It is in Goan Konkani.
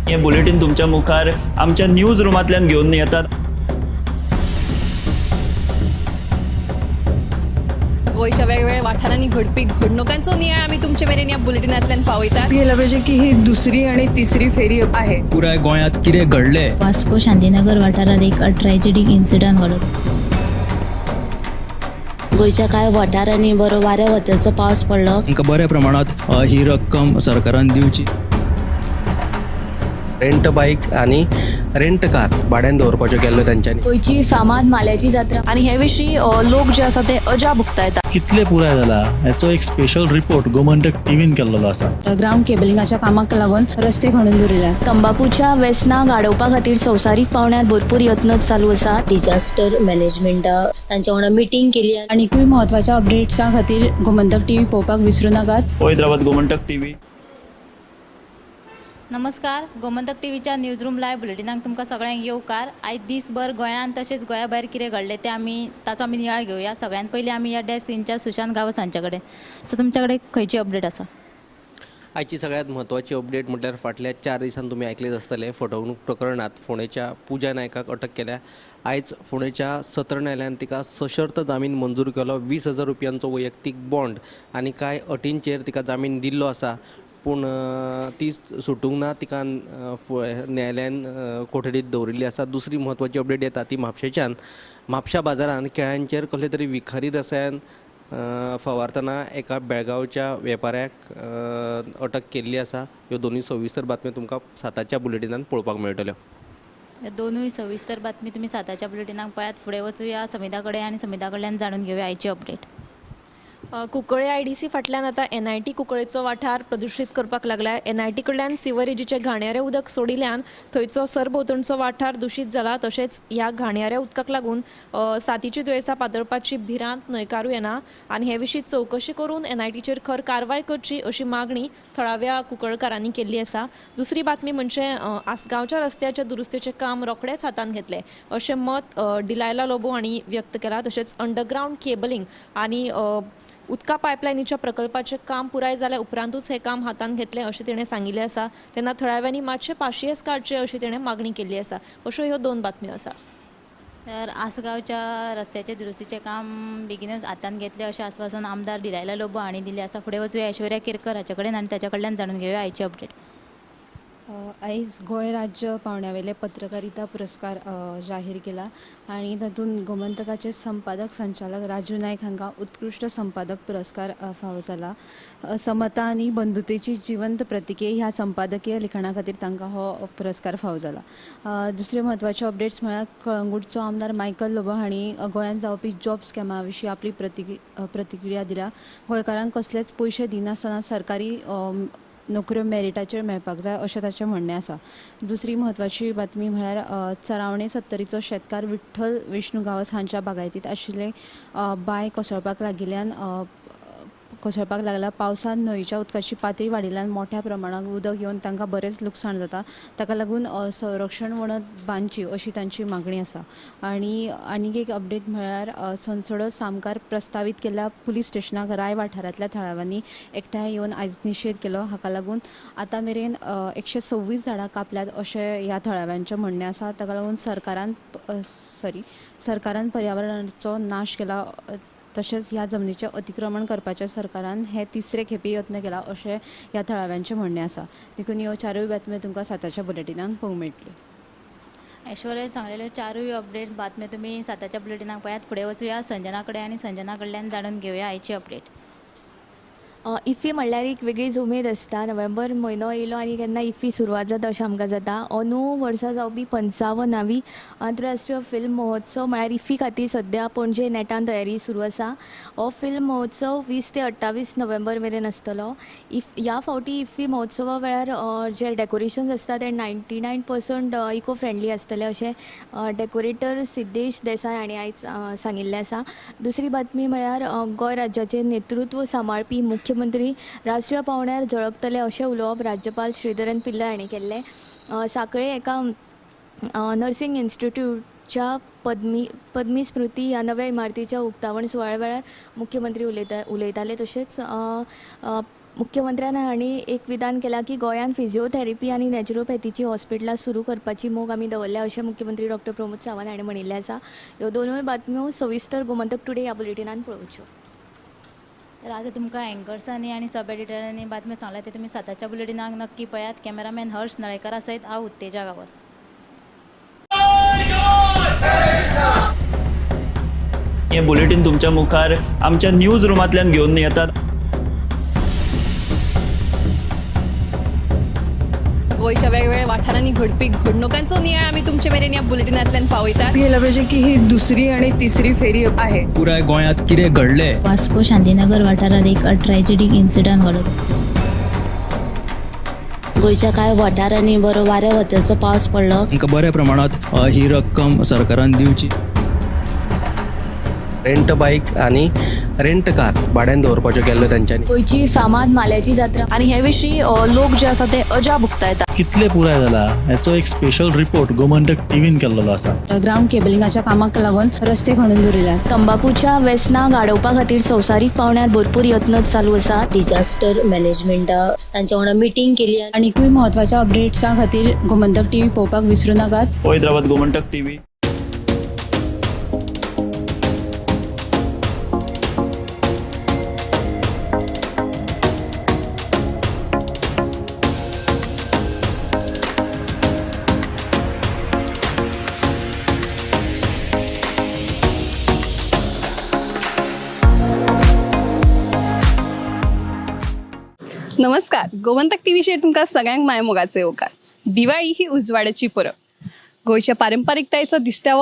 हे बुलेटीन तुमच्या मुखार आमच्या न्यूज रुमांतल्यान घेवन येतात. गोंयच्या वेगवेगळ्या वाठारांनी घडपी घडणुकांचो नियाळ आमी तुमचे मेरेन ह्या बुलेटिनांतल्यान पावयतात. गेला पाहिजे की ही दुसरी आणि तिसरी फेरी आहे. पुराय गोंयांत कितें घडलें. वास्को शांतीनगर वाठारांत एक ट्रॅजेडीक इन्सिडंट घडलो. गोंयच्या कांय वाठारांनी बरो वाऱ्या वताचो पावस पडलो. तांकां बऱ्या प्रमाणांत ही रक्कम सरकारान दिवची. रेंट बायक आनी रेंट कार भाड्यान दवरपाच्यो केल्ल्यो तेंच्यांनी. गोंयची फामाद माल्याची जात्रा आनी हे विशीं लोक जे आसा ते अजाप उक्तायता. कितले पुराय जाला हेचो एक स्पेशल रिपोर्ट गोमंतक टीव्हीन केल्लो आसा. ग्रावंड केबलिंगाच्या कामाक लागून रस्ते खणून दवरिल्ले. तंबाकूच्या वेसनाक आडोवपा खातीर संवसारीक पावंड्यार भरपूर यत्न चालू आसा. डिजास्टर मॅनेजमेंटा तांच्या वांगडा मिटींग केली. आनीकूय म्हत्वाच्या अपडेट्सां खातीर गोमंतक टीव्ही पळोवपाक विसरूं नाकात. पळयत रावात गोमंतक टीव्ही. नमस्कार, गोमंतक टीव्हीच्या न्यूज रूम लायव्ह बुलेटिनाक तुमकां सगळ्यांक येवकार. आयज दीसभर गोंयांत तशेंच गोंया भायर कितें घडलें तें आमी ताचो आमी नियाळ घेवया. सगळ्यांत पयलीं आमी ह्या डेस्क इनचार्ज सुशांत गांवस हांचे कडेन. सो तुमच्या कडेन खंयची अपडेट आसा? आयची सगळ्यांत म्हत्वाची अपडेट म्हटल्यार फाटल्या 4 दिसांत तुमी आयकलेच आसतले फटवणूक प्रकरणांत फोंडेच्या पूजा नायकाक अटक केल्या. आयज फोंडेच्या सत्र न्यायालयान तिका सशर्त जामीन मंजूर केलो. 20,000 रुपयांचो वैयक्तीक बॉन्ड आनी कांय अटींचेर तिका जामीन दिल्लो आसा, पूण ती सुटूंक ना. तिका न्यायालयान कोठडीत दवरिल्ली आसा. दुसरी म्हत्वाची अपडेट येता ती म्हापशेच्यान. म्हापशा बाजारांत केळ्यांचेर कसले तरी विखारी रसायन फवारतना एका बेळगांवच्या वेपाऱ्याक अटक केल्ली आसा. ह्यो दोनूय सविस्तर बातम्यो तुमकां 7च्या बुलेटिनान पळोवपाक मेळटल्यो. दोनूय सविस्तर बातमी तुमी 7च्या बुलेटिनाक पळयात. फुडें वचुया समिता कडेन आनी समिता कडल्यान जाणून घेवया आयची अपडेट. कुंकळे IDC फाटल्यान आतां NIT कुंकळेचो वाठार प्रदुशीत करपाक लागला. NIT कडल्यान सिवरेजीचें घाणयारें उदक सोडिल्ल्यान थंयचो सरभोंवतणचो वाठार दुशीत जाला. तशेंच ह्या घाणयाऱ्या उदकाक लागून साथीची दुयेंसां पातळपाची भिरांत न्हयकारूं येना आनी हे विशीं चवकशी करून NITचेर खर कारवाय करची अशी मागणी थळाव्या कुंकळकारांनी केल्ली आसा. दुसरी बातमी म्हणजे आसगांवच्या रस्त्याच्या दुरुस्तेचें काम रोखडेंच हातांत घेतलें अशें मत डिलायला लोबो हांणी व्यक्त केलां. तशेंच अंडरग्रावंड केबलिंग आनी उदका पायपलायनीच्या प्रकल्पाचें काम पुराय जाल्या उपरांतूच हें काम हातांत घेतलें अशें तिणें सांगिल्लें आसा. तेन्ना थळाव्यांनी मातशें पाशियेस काडचें अशी तिणें मागणी केल्ली आसा. अश्यो ह्यो दोन बातम्यो आसा. तर आसगांवच्या रस्त्याचे दुरुस्तीचें काम बेगीनच हातांत घेतलें अशें आस्वासन आमदार डिलायला लोबो हांणी दिलें आसा. फुडें वचुया ऐश्वर्या केरकर हाचे कडेन आनी ताच्या कडल्यान जाणून घेवया आयची अपडेट. आयज गोंय राज्य पावंड्यावेले पत्रकारिता पुरस्कार जाहीर केला आनी तातूंत गोमंतकाचे संपादक संचालक राजू नायक हांकां उत्कृश्ट संपादक पुरस्कार फावो जाला. समता आनी बंधुतेची जिवंत प्रतिके ह्या संपादकीय लिखाणा खातीर तांकां हो पुरस्कार फावो जाला. दुसरे म्हत्वाचे अपडेट्स म्हळ्यार कळंगूटचो आमदार मायकल लोबो हांणी गोंयांत जावपी जॉब स्कॅमा विशीं आपली प्रतिक्रिया दिल्या. गोंयकारांक कसलेच पयशे दिनासतना सरकारी नोकऱ्यो मेरिटाचेर मेळपाक जाय अशें ताचें म्हणणें आसा. दुसरी म्हत्वाची बातमी म्हळ्यार चरावणे सत्तरीचो शेतकार विठ्ठल विष्णू गांवस हांच्या बागायतींत आशिल्ले बांय कोसळपाक लागिल्ल्यान कोसळपाक लागला. पावसान न्हंयच्या उदकाची पातळी वाडिल्ल्यान मोठ्या प्रमाणांत उदक येवन तांकां बरेंच लुकसाण जाता. ताका लागून संरक्षण वणत बांदची अशी तांची मागणी आसा. आनी आनीक एक अपडेट म्हळ्यार सनसोडो सामकार प्रस्तावीत केल्ल्या पुलीस स्टेशनाक राय वाठारांतल्या थळाव्यांनी एकठांय येवन आयज निशेध केलो. हाका लागून आतां मेरेन 126 झाडां कापल्यात अशें ह्या थळाव्यांचें म्हणणें आसा. ताका लागून सरकारान पर्यावरणाचो नाश केला तशेंच ह्या जमनीचें अतिक्रमण करपाचें सरकारान हे तिसरे खेपे यत्न केला अशें ह्या थळाव्यांचें म्हणणें आसा. देखून ह्यो चारूय बातम्यो तुमकां 7च्या बुलेटिनान पळोवंक मेळटल्यो. ऐश्वर्या सांगलेल्यो चारूय अपडेट्स बातम्यो तुमी 7च्या बुलेटिनाक पळयात. फुडें वचुया संजना कडेन आनी संजना कडल्यान जाणून घेवया आयची अपडेट. इफ्फी म्हणल्यार एक वेगळीच उमेद आसता. नोव्हेंबर म्हयनो येयलो आनी केन्ना इफ्फी सुरवात जाता अशें आमकां जाता. अंदू वर्सा जावपी 55वी आंतरराष्ट्रीय फिल्म महोत्सव म्हळ्यार इफ्फी खातीर सद्या पणजे नेटान तयारी सुरू आसा. हो फिल्म महोत्सव 20 ते 28 नोव्हेंबर मेरेन आसतलो. ह्या फावटी इफ्फी महोत्सवा वेळार जे डेकोरेशन्स आसता ते 99% इको फ्रेंडली आसतले अशें डेकोरेटर सिद्धेश देसाय हांणी आयज सांगिल्लें आसा. दुसरी बातमी म्हळ्यार गोंय राज्याचें नेतृत्व सांबाळपी मुख्यमंत्री राष्ट्रीय पावंड्यार झळकतले अशें उलोवप राज्यपाल श्रीधरन पिल्लय हांणी केल्लें. साखळे एका नर्सिंग इन्स्टिट्यूटच्या पद्मी स्मृती ह्या नव्या इमारतीच्या उक्तावण सुवाळ्या वेळार मुख्यमंत्री उलयताले. तशेंच मुख्यमंत्र्यान हांणी एक विधान केलां की गोंयांत फिजिओथेरपी आनी नॅचरोपॅथीची हॉस्पिटलां सुरू करपाची मोख आमी दवरल्या अशें मुख्यमंत्री डॉक्टर प्रमोद सावंत हांणी म्हणिल्लें आसा. ह्यो दोनूय बातम्यो सविस्तर गोमंतक टुडे ह्या बुलेटिनान पळोवच्यो. तर आतां तुमकां एंकर्सांनी आनी सब एडिटरांनी बातम्यो सांगल्या ते तुमी 7च्या बुलेटिनाक नक्की पळयात. कॅमेरामॅन हर्ष नळेकरा सयत हांव उत्तेजा गांवस. हे बुलेटीन तुमच्या मुखार आमच्या न्यूज रुमांतल्यान घेवन येतात. गोंयच्या वेगवेगळ्या वाठारांनी घडपी घडणुकांचो नियाळ आमी तुमचे मेरेन ह्या बुलेटिनांतल्यान पावयतात. गेलं पाहिजे की ही दुसरी आणि तिसरी फेरी आहे. पुराय गोंयांत कितें घडलें वास्को शांतीनगर वाठारांत एक ट्रॅजेडीक इन्सिडंट घडलो. गोंयच्या कांय वाठारांनी बरो वाऱ्या वताचो पावस पडलो. तांकां बऱ्या प्रमाणांत ही रक्कम सरकारान दिवची. रेंट बायक आनी रेंट कार भाड्यान दवरपाच्यो केल्ल्यो तेंच्यांनी. गोंयची फामाद माल्याची जात्रा आनी हे विशीं लोक जे आसा ते अजाप उक्तायता. कितले पुराय जाला हेचो एक स्पेशल रिपोर्ट गोमंतक टीव्हीन केल्लो आसा. ग्रावंड केबलिंगाच्या कामाक लागून रस्ते खणून दवरिल्यात. तंबाखूच्या वेसनाक आडोवपा खातीर संवसारीक पावंड्यार भरपूर यत्न चालू आसात. डिजास्टर मॅनेजमेंटा तांच्या वांगडा मिटींग केली. आनीकूय म्हत्वाच्या अपडेट्सां खातीर गोमंतक टीव्ही पळोवपाक विसरूं नाकात. पळयत रावात गोमंतक टीव्ही. नमस्कार, गोमंतक टीव्हीचेर तुमकां सगळ्यांक माय मोगाचो येवकार. दिवाळी ही उजवाडाची परब. गोंयच्या पारंपारिकतायेचो दिश्टावो